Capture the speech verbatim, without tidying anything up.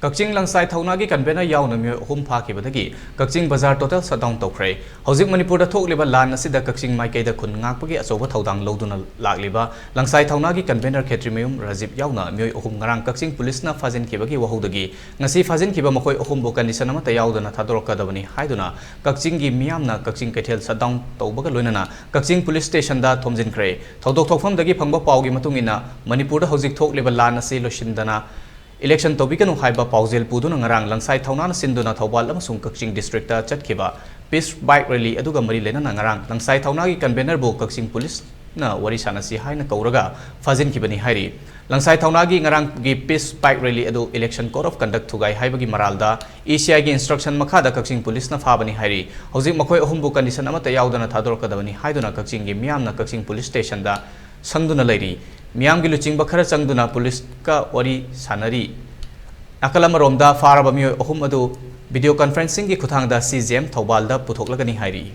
ꯀꯛꯆꯤꯡ ꯂꯪꯁꯥꯏ ꯊꯧꯅꯥꯒꯤ convener ꯌꯥꯎꯅ ꯃꯤꯑꯣꯏ ꯑꯍꯨꯝ ꯐꯥꯈꯤꯕꯗꯒꯤ ꯀꯛꯆꯤꯡ ꯕꯖꯥꯔ total shutdown ꯇꯧꯈ꯭ꯔꯦ꯫ ꯍꯧꯖꯤꯛ ꯃꯅꯤꯄꯨꯔꯗ ꯊꯣꯛꯂꯤꯕ ꯂꯥꯟ ꯑꯁꯤꯗ ꯀꯛꯆꯤꯡ ꯃꯥꯏꯀꯩꯗ ꯈꯨꯟ ꯉꯥꯛꯄꯒꯤ ꯑꯆꯧꯕ ꯊꯧꯗꯥꯡ ꯂꯧꯗꯨꯅ ꯂꯥꯛꯂꯤꯕ ꯂꯪꯁꯥꯏ ꯊꯧꯅꯥꯒꯤ convener ꯈꯦꯇ꯭ꯔꯤꯃꯌꯨꯝ ꯔꯥꯖꯤꯕ ꯌꯥꯎꯅ ꯃꯤꯑꯣꯏ ꯑꯍꯨꯝ ꯉꯔꯥꯡ ꯀꯛꯆꯤꯡ ꯄꯨꯂꯤꯁꯅ ꯐꯥꯖꯤꯟꯈꯤꯕꯒꯤ ꯋꯥꯍꯧꯗꯒꯤ ꯉꯁꯤ ꯐꯥꯖꯤꯟꯈꯤꯕ ꯃꯈꯣꯏ ꯑꯍꯨꯝꯕꯨ condition ꯑꯃꯠꯇ ꯌꯥꯎꯗꯅ ꯊꯥꯗꯣꯔꯛꯀꯗꯕꯅꯤ ꯍꯥꯏꯗꯨꯅ ꯀꯛꯆꯤꯡꯒꯤ ꯃꯤꯌꯥꯝꯅ ꯀꯛꯆꯤꯡ ꯀꯩꯊꯦꯜ shutdown ꯇꯧꯕꯒ ꯂꯣꯏꯅꯅ ꯀꯛꯆꯤꯡ ꯄꯨꯂꯤꯁ ꯁ꯭ꯇꯦꯁꯟꯗ ꯊꯣꯝꯖꯤꯟꯈ꯭ꯔꯦ꯫ ꯊꯧꯗꯣꯛ ꯊꯣꯛꯐꯝꯗꯒꯤ ꯐꯪꯕ ꯄꯥꯎꯒꯤ ꯃꯇꯨꯡ ꯏꯟꯅ, ꯃꯅꯤꯄꯨꯔꯗ ꯍꯧꯖꯤꯛ ꯊꯣꯛꯂꯤꯕ ꯂꯥꯟ ꯑꯁꯤ ꯂꯣꯏꯁꯤꯟꯗꯅ election ꯇꯧꯕꯤꯒꯅꯨ ꯍꯥꯏꯕ ꯄꯥꯎꯖꯦꯜ ꯄꯨꯗꯨꯅ ꯉꯔꯥꯡ ꯂꯪꯁꯥꯏ ꯊꯧꯅꯥꯅ ꯁꯤꯟꯗꯨꯅ ꯊꯧꯕꯥꯜ ꯑꯃꯁꯨꯡ ꯀꯛꯆꯤꯡ district ꯇ ꯆꯠꯈꯤꯕ peace bike rally ꯑꯗꯨꯒ ꯃꯔꯤ ꯂꯩꯅꯅ ꯉꯔꯥꯡ ꯂꯪꯁꯥꯏ ꯊꯧꯅꯥꯒꯤ convener ꯕꯨ ꯀꯛꯆꯤꯡ ꯄꯨꯂꯤꯁꯅ ꯋꯥꯔꯤ ꯁꯥꯟꯅꯁꯤ ꯍꯥꯏꯅ ꯀꯧꯔꯒ ꯐꯥꯖꯤꯟꯈꯤꯕꯅꯤ ꯍꯥꯏꯔꯤ꯫ ꯂꯪꯁꯥꯏ ꯊꯧꯅꯥꯒꯤ ꯉꯔꯥꯡꯒꯤ peace bike rally ꯑꯗꯨ election code of conduct ꯊꯨꯒꯥꯏ ꯍꯥꯏꯕꯒꯤ ꯃꯔꯥꯜꯗ ECI ꯒꯤ instruction ꯃꯈꯥꯗ ꯀꯛꯆꯤꯡ ꯄꯨꯂꯤꯁꯅ ꯐꯥꯕꯅꯤ ꯍꯥꯏꯔꯤ꯫ ꯍꯧꯖꯤꯛ ꯃꯈꯣꯏ ꯑꯍꯨꯝꯕꯨ condition ꯑꯃꯠꯇ ꯌꯥꯎꯗꯅ ꯊꯥꯗꯣꯔꯛꯀꯗꯕꯅꯤ ꯍꯥꯏꯗꯨꯅ ꯀꯛꯆꯤꯡꯒꯤ ꯃꯤꯌꯥꯝꯅ ꯀꯛꯆꯤꯡ ꯄꯨꯂꯤꯁ ꯁ꯭ꯇꯦꯁꯟꯗ ꯁꯪꯗꯨꯅ ꯂꯩꯔꯤ꯫ ꯃꯤꯌꯥꯝꯒꯤ ꯂꯨꯆꯤꯡꯕ ꯈꯔ ꯆꯪꯗꯨꯅ ꯄꯨꯂꯤꯁꯀ ꯋꯥꯔꯤ ꯁꯥꯟꯅꯔꯤ꯫ ꯅꯥꯀꯜ ꯑꯃꯔꯣꯝꯗ ꯐꯥꯔꯕ ꯃꯤꯑꯣꯏ ꯑꯍꯨꯝ ꯑꯗꯨ video conferencing ꯒꯤ ꯈꯨꯠꯊꯥꯡꯗ CJM ꯊꯧꯕꯥꯜꯗ ꯄꯨꯊꯣꯛꯂꯒꯅꯤ ꯍꯥꯏꯔꯤ꯫